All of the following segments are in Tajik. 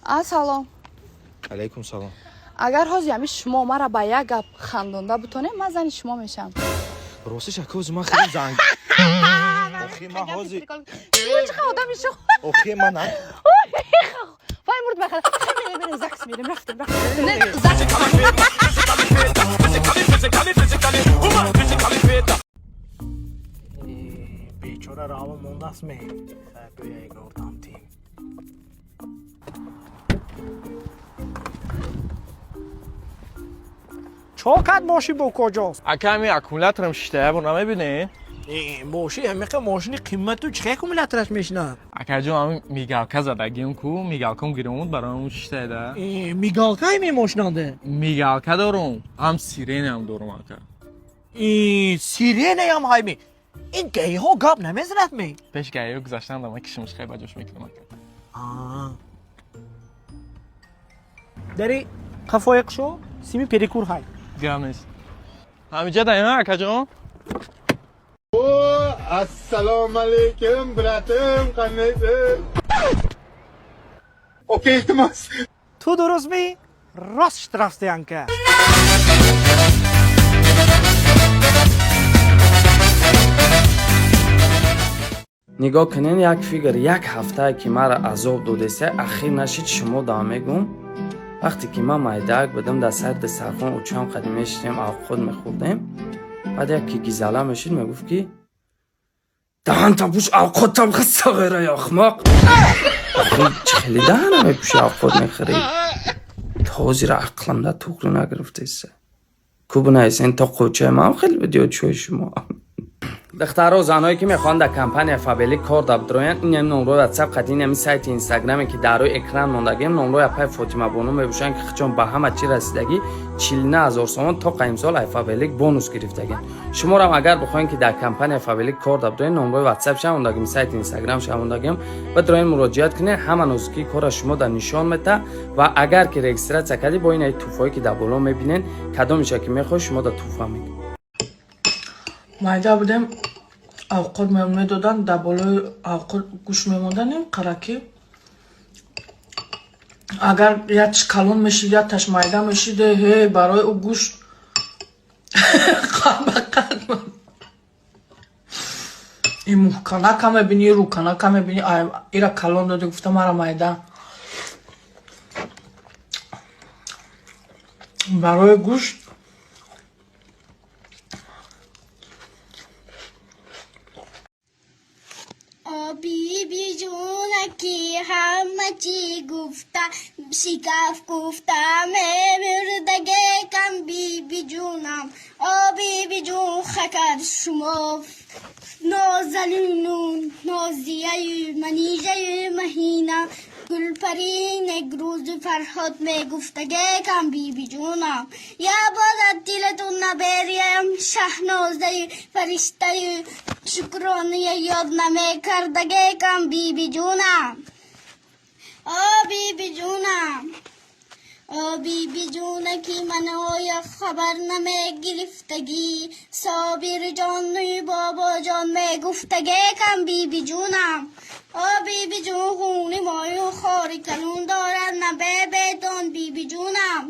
Ассалом. Алайкум салом. Агар ҳозир ҳами шумо мара ба як гап хандонда бутонем, ман зани шумо мешавам. Ростиш, ака, ман хеле занг, охи ман ҳозир Шумо чӣ қадр одами шух! Охи ман на. Вай, мурд, мехад. Мерем, мерем, ЗАГС мерем. Рафтем, рафтем. Не, ЗАГС. Physically, physically, woman, physically fit. Бечора раво мондааст, ме бӯяи гордам тим. Чо кад мошин бо куҷост? Ака, ҳамин аккумуляторам шишта, ябор намебинӣ? Мошин ҳамиқа мошини қимату чӣ аккумулятораш мешинад? Акаҷон, ҳамин мигалка задагим ку, мигалкам гиромуд, барои он шиштаеда. Мигалкае мемошинанде? Мигалка дорум, ҳам сиренаам дорум, ака. Сиренаям ҳайми? Ин гаиҳо гап намезанад ме? Пеш гаиҳо гузаштан дама кишмиш хай ба ҷош мекунам, ака. Дари қафои қушо сими перекур ҳай. Гап нест, ҳамиҷа даима, акаҷон. Assalomu alaykum, братим, qandaysiz? Okey, iltimos. Ту дуруст ми, рост штрафстоянка. Нигоҳ кунен, як фигр як ҳафтае ки маро азоб додеса, ахир нашид. Шумо дам мегӯм, вақте ки ман майдаак будам, дар сари дастархон учам қадим мешидем, авқот мехӯрдем, баъд як ки гизала мешид, мегуфт ки даҳанта пӯш, авқотам хасағера, ахмақ. Охи, чӣ хеле даҳана мепӯши, авқот мехӯрӣ? Ҳозира ақламда туғри нагирифтеса. Ку бинависен, то қӯчаи ман хеле буд ё чӯи шумо. Духтаро, занҳое ки мехоҳанд дар компания Фаберлик кор дабдироянд, ин ҳами номрои Ватсап қати ин ҳами сайти Инстаграме, ки дар рӯи экран мондагиам, номрои апай Фотимабону мебошанд, ки хичон ба ҳама чӣ расидагӣ, 49 000 сомон то қаимсол ай Фаберлик бонус гирифтагианд. Шуморам агар бихоҳед, ки дар компания Фаберлик кор дабдироянд, номрои Ватсап шавондагим, сайти Инстаграм шавондагиам, бидроен, муроҷиат кунед. Ҳама нозукии корра шумо дар нишон мета ва агар ки регистрация кардӣ, бо ин ай туҳфое, ки дар боло мебинед, кадомеша ки мехоҳед, шумо дар туҳфа мекунед. Майда будем, авқот медоданд, дар болои авқот гӯшт мемонданем қаракӣ. Агар ятш калон мешид, яташ майда мешид, ҳе, барои ӯ гӯшт қабақад. И муҳканака мебинӣ, рӯканака мебинӣ, ира калон доди, гуфта, мара майда. Барои гӯшт. Биби ҷунаки, ҳама чӣ гуфта, шикаф гуфта, мемурдагекам, биби ҷунам. О биби ҷун, хакар шумо нозалину нозияю манижаю маҳина гулпари негрӯзу Фарҳод мегуфтагекам, биби ҷунам. Я бозад дилатун набериям, Шаҳнозаю фариштаю шукрония ёд намекардагекам, биби ҷунам. О биби ҷунам, о биби ҷунаки, маноя хабар намегирифтагӣ, Собирҷону бобоҷон мегуфтагекам, биби ҷунам. О биби ҷун, хуни мою хори калун дорад, набебедон, биби ҷунам.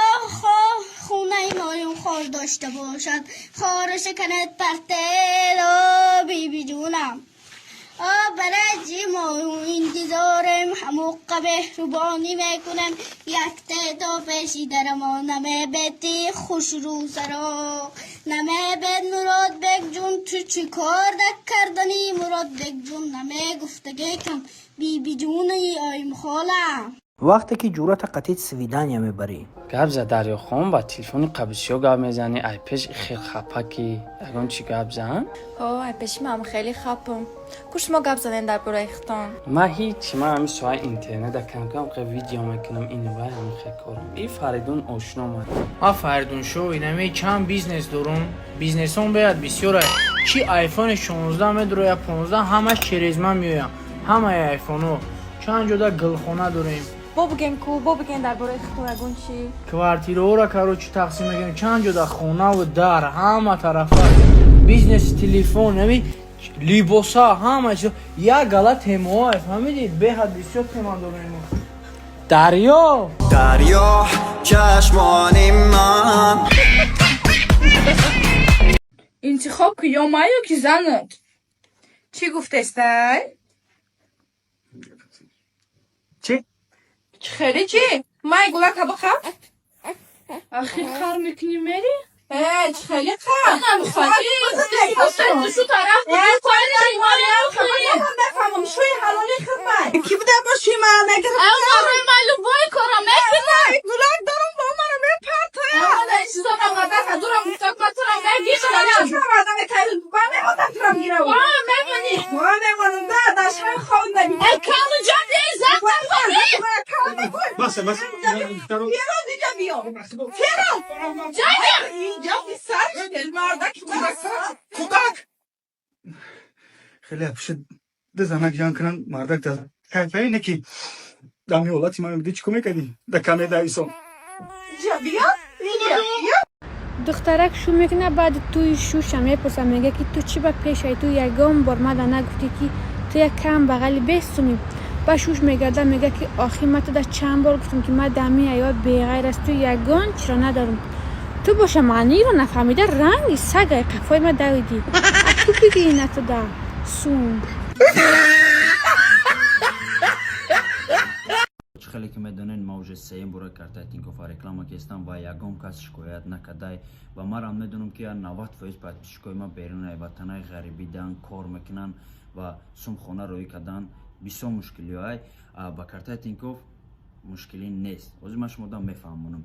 Охо, хонаи моюн хор дошта бошад, хораша канад партел, о биби ҷунам. О бараҷи мою интизорем, ҳамуққа меҳрубонӣ мекунем, якте то пеши дарамо намебети хушрӯ саро намебед. Муродбек ҷун, ту чӣ кор дакарданӣ, Муродбек ҷун, намегуфтагекам, биби ҷунаи оимхолам. Вақте ки ҷуръата қатъи свидания мебарӣ. Гап за, Дарёхон, ба телефони қабисиё гап мезанӣ, ай пеш хел хапаки, ягон чӣ гап зан. О, ай пеши ман хеле хапам. Ку шумо гап занен дар бораи хитон. Ман ҳичи, ман ҳами соҳаи интернета кам-кам хе видео мекунам, инвай ҳами хе корам. И Фаридун ошно ман. Ман Фаридун шоу, инаме чанд бизнес дорум. Бизнесон бояд бисёра. Чи айфони 16 медроя, 15, ҳамаш через ман меоям. Ҳамаи айфонҳо. Чанд ҷода гулхона дорем. Бо бигем ку, бо бигем дар бораи хитон ягон чӣ. Квартираҳоро, короче, тақсим мекунем. Чанд ҷода хонаву дар ҳама тарафа. Бизнеси телефон, ами либоса, ҳама чиз. Як гала темаҳо, фаҳмидӣ? Беҳад бисёр тема дорем. Дарё. Дарё, чашмони ман. Интихоб ки, ё ман, ё ки занат. Чӣ гуфтестай? Чӣ? Хеле чӣ? Май гулака бихаб. Ахир қар мекунӣ, мери? Э, чӣ хеле қар? Шу тараф. Мефаҳмам, шӯи ҳалоли хидмат. Ки буда бо шӯи ман нагирифта? Ман любой кора мекунам. Гулак дорам, бо маро мепартоя. Баса, баса. Кӯдак! Хеле пушт ду занак ҷанг кунанд, мардак дар кайфае не ки дами ҳолати ман мебудӣ, чӣ кор мекардӣ? Да каме дависон. Духтарак шу мекуна, баъди туи шуша мепурса, мега ки ту чӣ ба пешаи ту ягон бор мада нагуфтӣ, ки ту як кам бағали бесумӣ? Ба шуш мегарда, мега ки охи ма туда чанд бор гуфтам, ки ма дами ҳаёт беғайр аз ту ягон чиро надорам. Ту боша маъниро нафаҳмида, ранги сагай қафои ма давидӣ. А ту бигирӣ натуда сум. Чӣ хеле ки медонед, ма уже сеюм бора картаи Тинькоффа реклама кестам ва ягон кас шикоят накардай. Ва марам медонам, ки 90% подписчикои ма берунаи ватанаи ғарибидан кор мекунанд ва сумхона роӣ кардан бисёр мушкилиҳоай. Ба картаи Тинькофф мушкилӣ нест. Ҳозир ман шумода мефаҳмонам.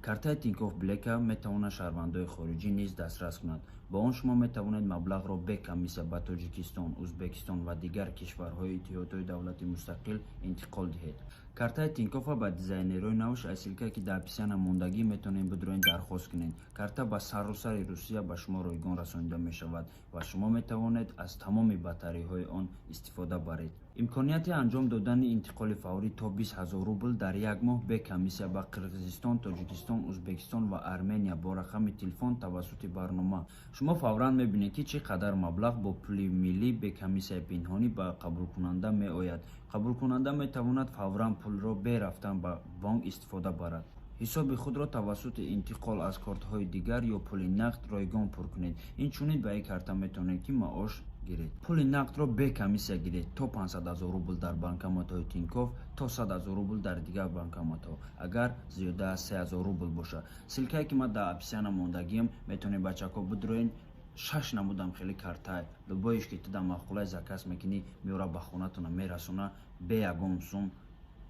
Картаи Тинькофф Блека метавонад шаҳрвандои хориҷӣ низ дастрас кунад. Бо он шумо метавонед маблағро бе комиссия ба Тоҷикистон, Ӯзбекистон ва дигар кишварҳои Иттиҳодҳои давлати мустақил интиқол диҳед. Картаи Тинькоффа ба дизайнерҳои навш аз ссылкае, ки дар описания мондагӣ, метавонед бидроен, дархост кунед. Карта ба саросари Русия ба шумо ройгон расонида мешавад ва шумо метавонед аз тамоми бартариҳои он истифода баред. Имконияти анҷом додани интиқоли фаврӣ то 20 000 рубл дар як моҳ бе комиссия ба Қирғизистон, Тоҷикистон, Ӯзбекистон ва Армения бо рақами телефон тавассути барнома. Шумо фавран мебинед, ки чӣ қадар маблағ бо пули миллӣ бе комиссияи пинҳонӣ ба қабулкунанда меояд. Қабулкунанда метавонад фавран пулро бе рафтан ба бонк истифода барад. Ҳисоби худро тавассути интиқол аз кортҳои дигар ё пули нақд ройгон пур кунед. Инчунин ба ин карта метавонед, ки маош гиред. Пули нақдро бе комиссия гиред то 500 000 рубл дар банкоматҳои Тинькофф, то 100 000 рубл дар дигар банкоматҳо, агар зиёда аз 3000 рубл бошад. Ссылкае, ки ман дар описания мондагиам, метавонед, бачако, бидроен. Шаш намудам хеле картай, любоиш ки ту дар маъқулай заказ мекунӣ, меора, ба хонатона мерасона бе ягон сум.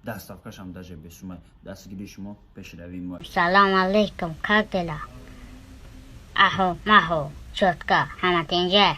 Доставкашам даже бесумай. Дастгирии шумо пешравии мо. Салом алейкум, как дела? Ахо, махо, чётко, ҳама тинҷа?